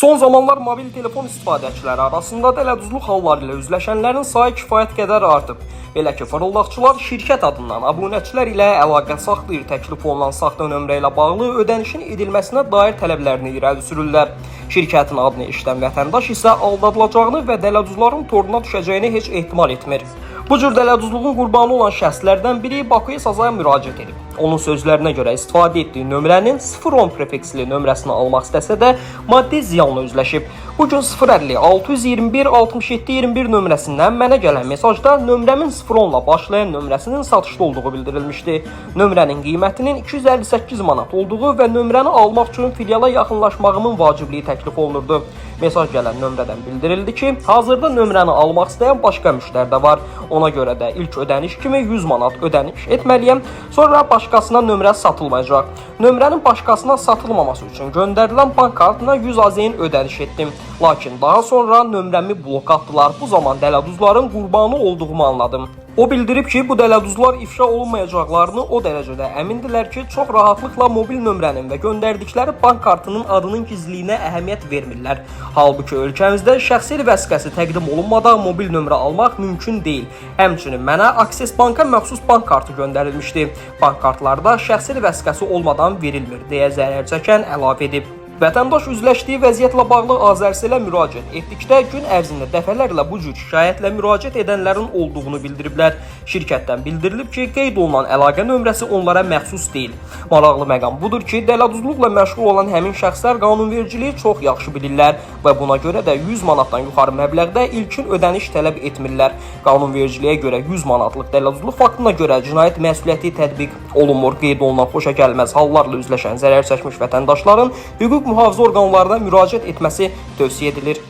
Son zamanlar mobil telefon istifadəçiləri arasında dələduzluq halları ilə üzləşənlərin sayı kifayət qədər artıb. Belə ki, fırıldaqçılar şirkət adından abunəçilər ilə əlaqə saxlayır, təklif olunan saxta nömrə ilə bağlı ödənişin edilməsinə dair tələblərini irəli sürürlər. Şirkətin adını eşidən vətəndaş isə aldadılacağını və dələduzların toruna düşəcəyini heç ehtimal etmir. Bu cür dələduzluğun qurbanı olan şəxslərdən biri Bakıya Sazaya müraciət edib. Onun sözlərinə görə istifadə etdiyi nömrənin 010 prefiksli nömrəsini almaq istəsə də maddi ziyanla üzləşib. Bu gün 050 621 67 21 nömrəsindən mənə gələn mesajda nömrəmin 010 ilə başlayan nömrəsinin satışda olduğu bildirilmişdi. Nömrənin qiymətinin 258 manat olduğu və nömrəni almaq üçün filiala yaxınlaşmağımın vacibliyi təklif olunurdu. Mesaj gələn nömrədən bildirildi ki, hazırda nömrəni almaq istəyən başqa müştəri də var. Ona görə də ilk ödəniş kimi 100 manat ödəniş etməliyəm, sonra başqasına nömrə satılmayacaq. Nömrənin başqasına satılmaması üçün göndərilən bank kartına 100 AZN ödəniş etdim. Lakin daha sonra nömrəmi blok atdılar. Bu zaman dələduzların qurbanı olduğumu anladım. O bildirib ki, bu dələduzlar ifşa olunmayacaqlarını o dərəcədə əmindirlər ki, çox rahatlıqla mobil nömrənin və göndərdikləri bank kartının adının gizliliyinə əhəmiyyət vermirlər. Halbuki ölkəmizdə şəxsi vəsiqəsi təqdim olunmadan mobil nömrə almaq mümkün deyil. Həmçinin mənə Access Banka məxsus bank kartı göndərilmişdi. Bank kartları da şəxsi vəsiqəsi olmadan verilmir, deyə zərər çəkən əlavə edib. Vətəndaş üzləşdiyi vəziyyətlə bağlı Azərselə müraciət etdikdə gün ərzində dəfələrlə bu cür şikayətlə müraciət edənlərin olduğunu bildiriblər. Şirkətdən bildirilib ki, qeyd olunan əlaqə nömrəsi onlara məxsus deyil. Maraqlı məqam budur ki, dələduzluqla məşğul olan həmin şəxslər qanunvericiliyi çox yaxşı bilirlər və buna görə də 100 manatdan yuxarı məbləğdə ilkin ödəniş tələb etmirlər. Qanunvericiliyə görə 100 manatlıq dələduzluq faktına görə cinayət məsuliyyəti tətbiq olunmur. Qeyd olunan xoşagəlməz hallarla üzləşən zərər çəkmiş vətəndaşların hüquq mühafizə orqanlarına müraciət etməsi tövsiyə edilir.